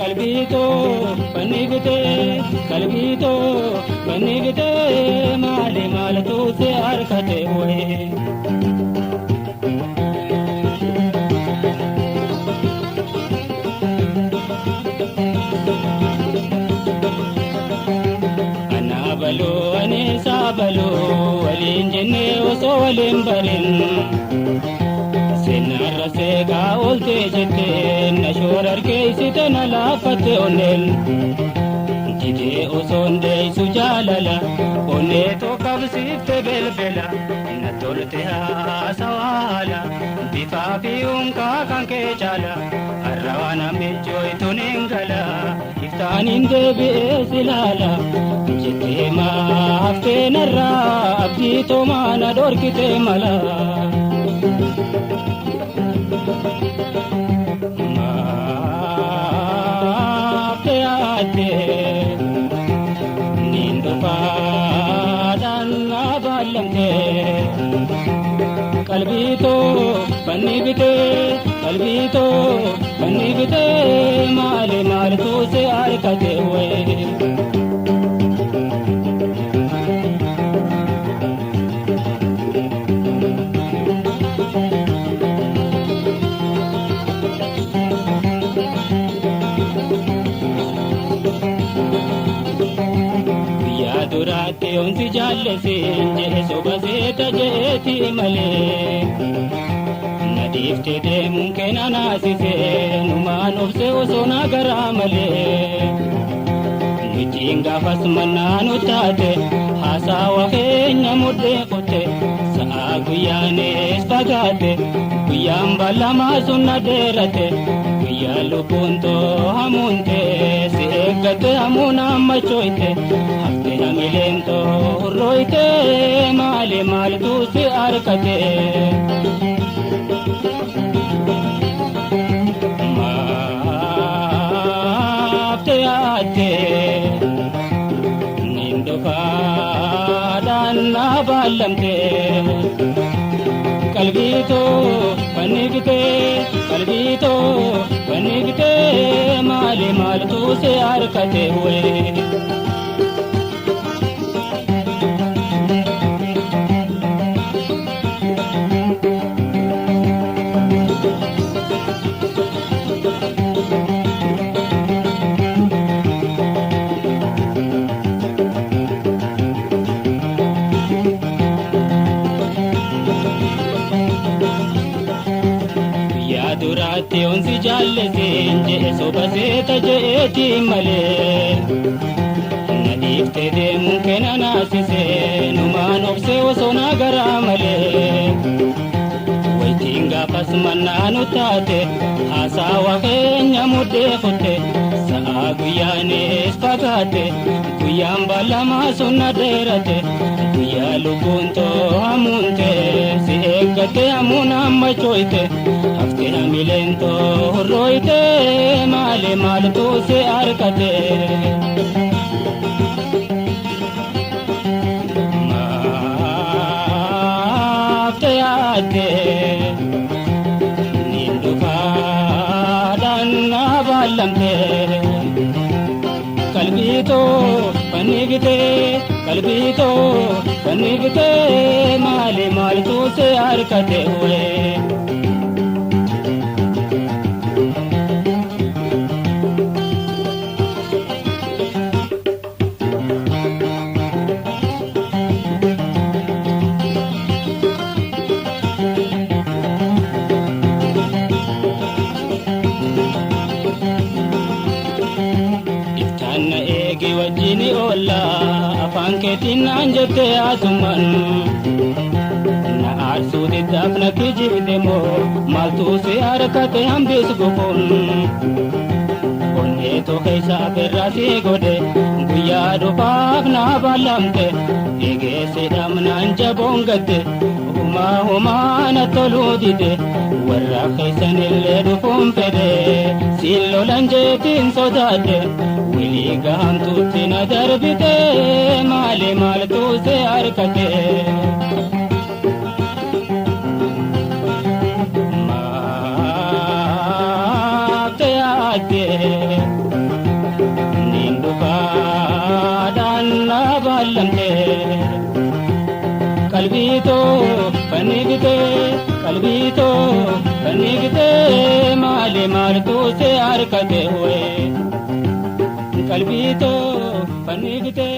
Qalbii too fannifte, qalbii too fannifte, maali maaltu si harkate wayii. Anaa baluu ani isaa baluu waliin jennee osoo waliin barin. Seenarra seeqaa ooltee jettee na shoora argeessite na laaffatte onneen. Jidee osoon deessu jaalala onnee tokkabsiifte belbela na tolte haasawaala bifaa fi unkaa kan kee caala har'a waan ammichooytuun hin gala iftaaniin deebi'ee silaala jettee maaftee narraa abdii toomaa na dhorkite mala. Maaftee yaaddee niin dhufaadhaan na baallamtee qalbii too fannifitee, qalbii too fannifitee, maali maaltu si harkate wayii. Guyyaa duraatti yoonsi jaallesiin jehe soba seeta jeeti malee. Na dhiiftee deemuun kee na naasisee numaan obse osoo na garaa malee. Nutiin gaafas mannaa nu taate haasawa keenya mudhee kutte sa'a guyyaanis fagaate guyyaan ballamaa sun na dheerate guyyaa lubbuun too hamuunte si eeggatte hamuun ammachoyte hafte hamileen too hurrooyte maali maaltu si harkate. Maafte yaaddee niin dhufaadhaan na baallamte qalbii too fannifte, qalbii too fannifte, maali maaltu si harkate wayii. Guyyaa duraatti yoonsi jaallesiin jehe soba seeta je'eeti malee. Na dhiiftee deemuun kee na naasisee numaan obsee osoo na garaa malee. Waytiin gaafas mannaa nu taate haasawa keenya mudhee kutte sa'a guyyaanis fagaate guyyaan ballamaa sun na dheerate guyyaa lubbuun too hamuunte si eeggatte hamuun ammachoyte hafte hamileen too hurrooyte maali maaltu si harkate. Maafte yaaddee niin dhufaadhaan na baallamte qalbii too fannifte, qalbii too fannifte, maali maaltu si harkate wayii. Iftaan na eegi wajjin oolla afaan keetiin naan jettee asumaan. Na aarsuu diddaaf na kijibde moo maaltu si harkate hambis gufuun. Onneetu keessa afeerraa si godhe guyyaa dhufaaf na ballamte eegeessi dhamnaan jaboon gatte humaa humaa na toluu dide warra keessanillee dhufuun fedhe siin lolan jeetiin sodaadhe wilii gahamtuutti na darbite maali maaltu si harkate. ballamte. Qalbii too fannifte, qalbii too fannifte, maali maaltu si harkate hoye? Qalbii too fannifte.